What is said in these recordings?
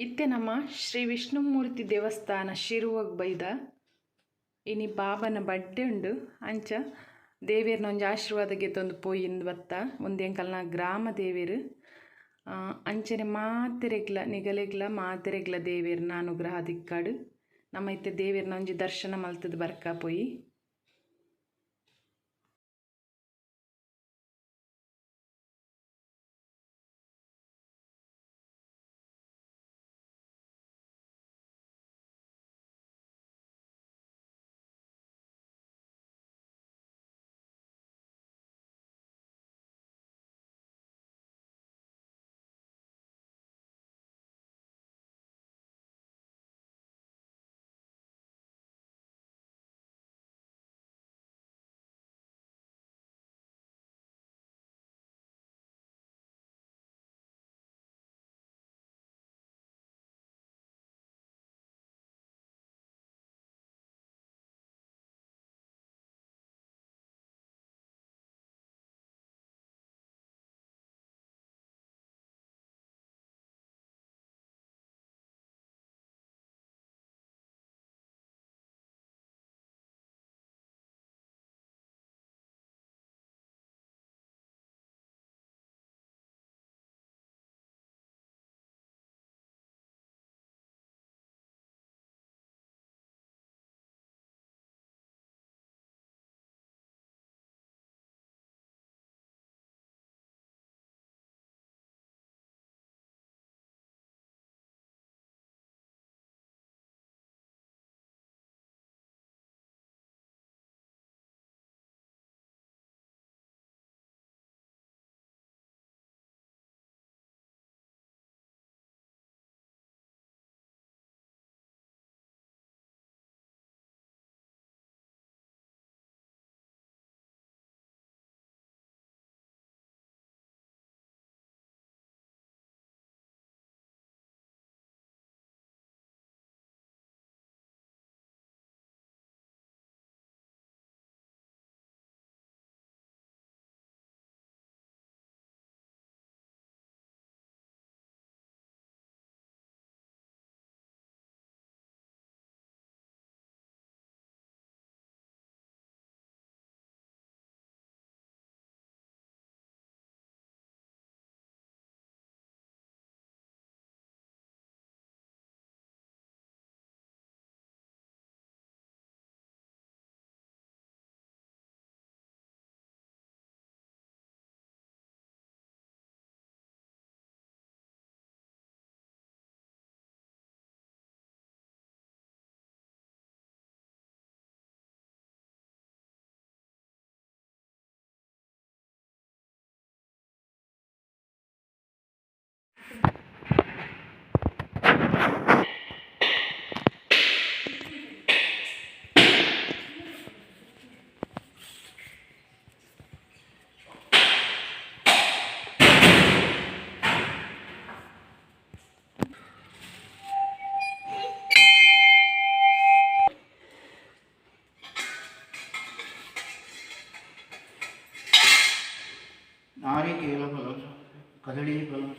ಇತ್ತೆ ನಮ್ಮ ಶ್ರೀ ವಿಷ್ಣುಮೂರ್ತಿ ದೇವಸ್ಥಾನ ಶಿರುವಗ್ ಬೈದ. ಇನಿ ಬಾಬನ ಬಡ್ಡೆ ಉಂಡು. ಅಂಚ ದೇವೆರ್ನ ಒಂಜಿ ಆಶೀರ್ವಾದ ಗೆತ್ತೊಂದು ಪೋಯಿಂದ್ ಬತ್ತ. ಉಂದು ಎಂಕಲ್ನ ಗ್ರಾಮ ದೇವೆರ್. ಅಂಚನೆ ಮಾತೆರೆಗ್ಲ ನಿಗಲೆಗ್ಲ ಮಾತೆರೆಗ್ಲ ದೇವೆರ್ನ ಅನುಗ್ರಹ ದಿಕ್ಕಡ್. ನಮ್ಮ ಇತ್ತೆ ದೇವೆರ್ನ ಒಂಜಿ ದರ್ಶನ ಮಲ್ತುದು ಬರ್ಕ ಪೋಯಿ. नारिकेलफलं कदलीफलं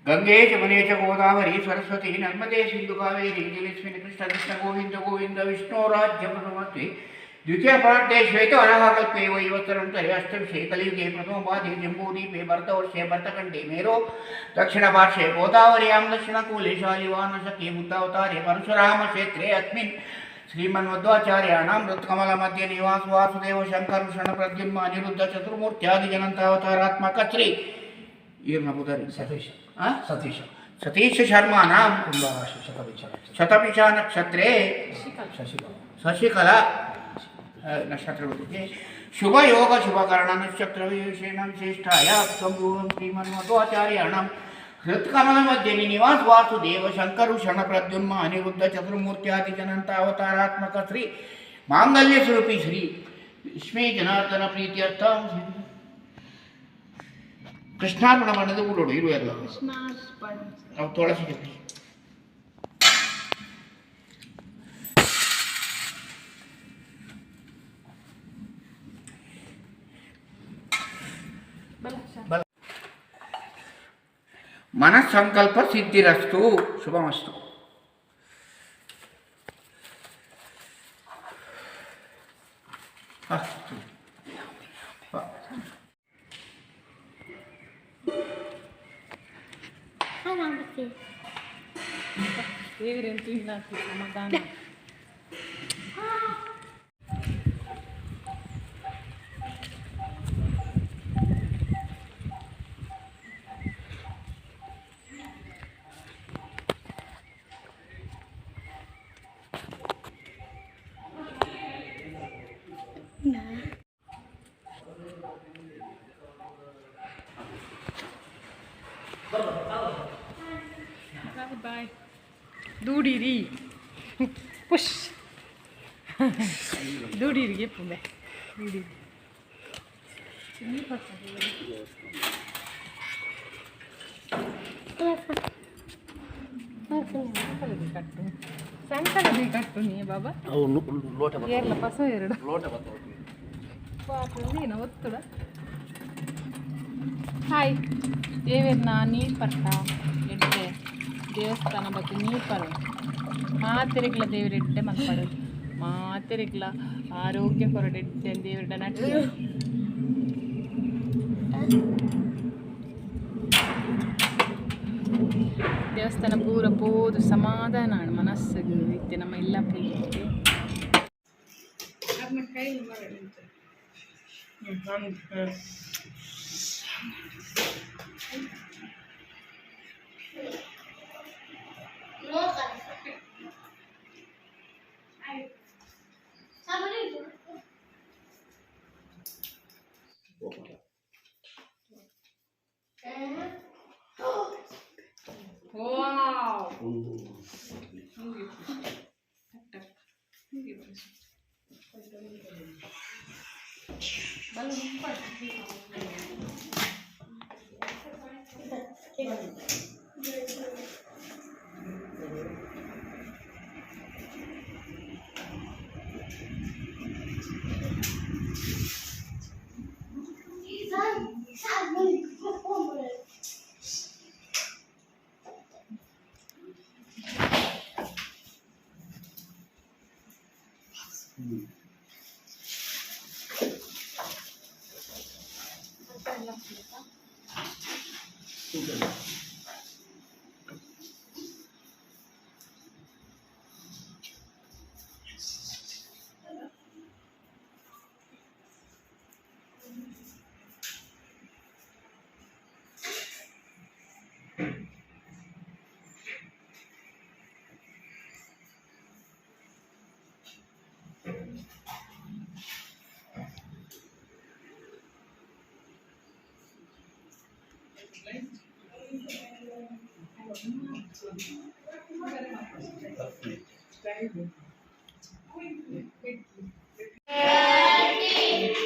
गंगे जमुने च गोदावरी सरस्वती नर्मदे सिंधु कावेरी जलेस्मिन् कृष्ण कृष्ण गोविंद गोविंद विष्णु राज्यप्रथमत्वे द्वितीय पाठे श्वेत वराहकल्पे वैवत्सरन्तरे अष्टविंशे कलियुगे प्रथमपादे जम्बूद्वीपे भरतवर्षे भरतखण्डे मेरो दक्षिणपार्श्वे गोदावर्यां दक्षिणकूले शालिवानशके बुद्धावतारे परशुरामक्षेत्रे अस्मिन् श्रीमन्मध्वाचार्याणां हृत्कमलमध्ये निवास वासुदेव शङ्कर्षण प्रद्युम्न अनिरुद्ध चतुर्मूर्त्यादिजनन्तावतारात्मक श्री ಈರ್ನ ಸತೀಶ್. ಸತೀಶ್ ಸತೀಶ ಶರ್ಮಾನಾಂ ಕುಂಭರಾಶಿ ಶತಭಿಷ ನಕ್ಷತ್ರೆ ಶಶಿಕಲಾ ನಕ್ಷತ್ರಕ್ಕೆ ಶುಭಯೋಗ ಶುಭಕರಣ ನಕ್ಷತ್ರ ವಿಶೇಷ ವಿಶಿಷ್ಟಾಯ ಶ್ರೀಮನ್ಮಧ್ವಾಚಾರ್ಯಾಣಂ ಹೃತ್ಕಮಲ ಮಧ್ಯೆ ನಿವಾಸ ವಾಸುದೇವ ಶಂಕರುಷಣ ಪ್ರದ್ಯುಮ್ನ ಅನಿರುದ್ಧ ಚತುರ್ಮೂರ್ತ್ಯಾದಿ ಜನಂತ ಅವತಾರಾತ್ಮಕ ಶ್ರೀ ಮಾಂಗಲ್ಯ ಸ್ವರೂಪಿ ಶ್ರೀ ಲಕ್ಷ್ಮೀ ಜನಾರ್ದನ ಪ್ರೀತ್ಯರ್ಥ ಕೃಷ್ಣಾರ್ಪಣ ಮಾಡೋದು ಉಳ್ಳೋಡು ಇರುವ ಎಲ್ಲ. ನಾವು ತುಳಸಿ ಜೊತೆ. ಬಲ. ಮನಸ್ಸಂಕಲ್ಪ ಸಿದ್ಧಿರಸ್ತು, ಶುಭಮಸ್ತು. ಅಸ್ತು. ದೇವರೆಂತೂ ಇಲ್ಲ ಸಮಾಧಾನ. Bye bye. ದೂಡಿರಿ, ಪುಷ್. ದೂಡಿರಿಗೆ ಪುಂಬೆ ದೂಡಿರಿ. ಕಟ್ಟು ಸಂಕಲದಿ ಕಟ್ಟು ನೀ ಬಾಬಾ. ಲೋಟ. ಏರ್ಲ ಪಸ ಎರಡು. ಲೋಟ. ಪಾಪ ನೀನು ಒತ್ತುಡ. ಹಾಯ್, ದೇವೇರ್ನ ನೀರು ಪರ್ತ ಎಡ್ಡೆ. ದೇವಸ್ಥಾನ ಬತ್ತು ನೀರು ಪರು. ಮಾತೆರೆಗ್ಲ ದೇವ್ರ ಎಡ್ಡೆ ಮಲ್ಪಡು, ಮಾತೆರೆಗ್ಲ ಆರೋಗ್ಯ ಕೊರಡು, ಎಡ್ಡೆ ದೇವರ ನಟ್ಟು. ದೇವಸ್ಥಾನ ಪೂರ ಪೋದು ಸಮಾಧಾನ ಮನಸ್ಸಿಗೆ ಇತ್ತೆ ನಮ್ಮ ಇಲ್ಲ ಪ್ರೀತಿ. ವಾವ್.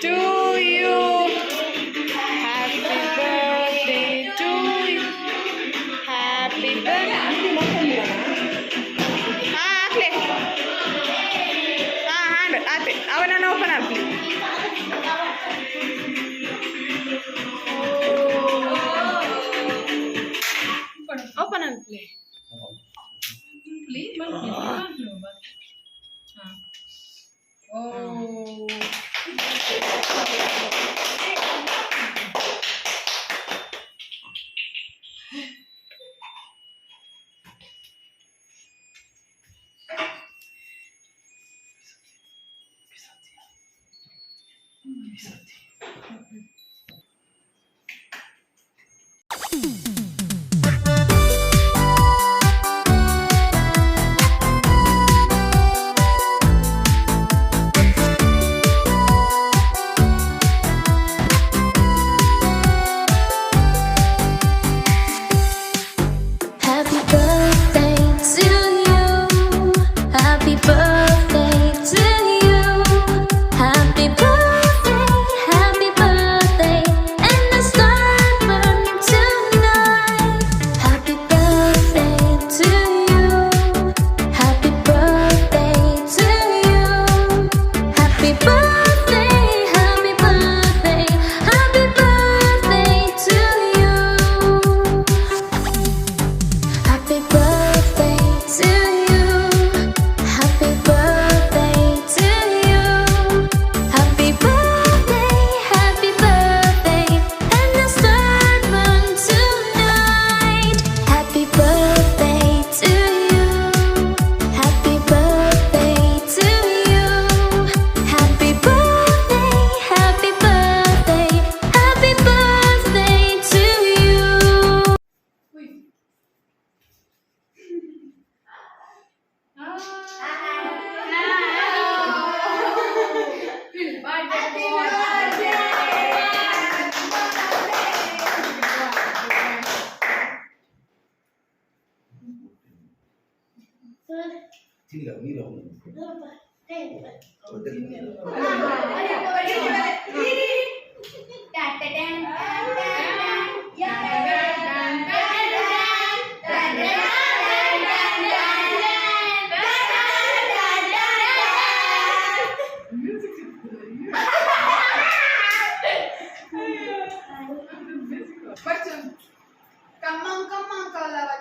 To you. Happy birthday to you. Happy birthday. ಹಾ, ಹಾಕ್ಲೆ. ಹಾ, ಹಾಂ, ಆತೆ. ಅವನನ್ನು ಓಪನ್ ಹಾಕ್ಲಿ. ಓಪನ್ ಹಾಕ್ಲಿ. ಪ್ಲೀಸ್. ಓ. Happy birthday to you. Happy birthday to you. Happy birthday.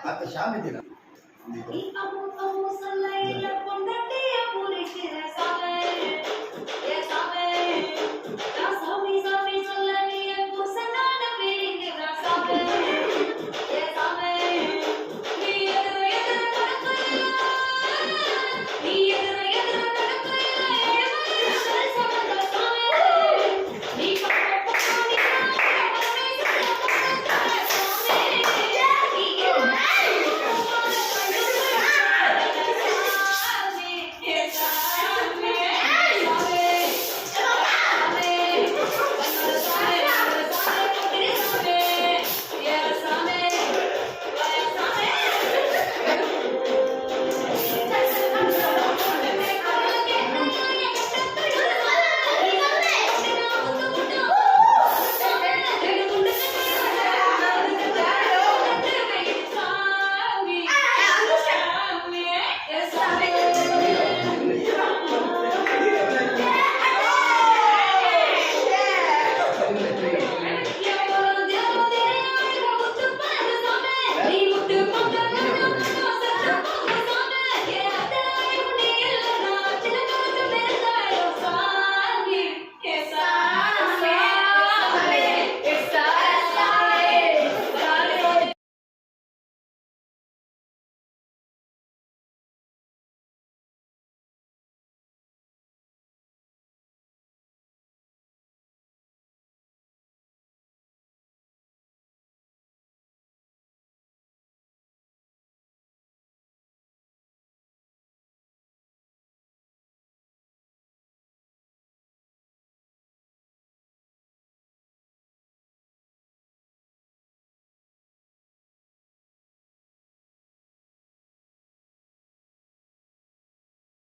ಅತ್ತ ಶಾಮಿದಿನ.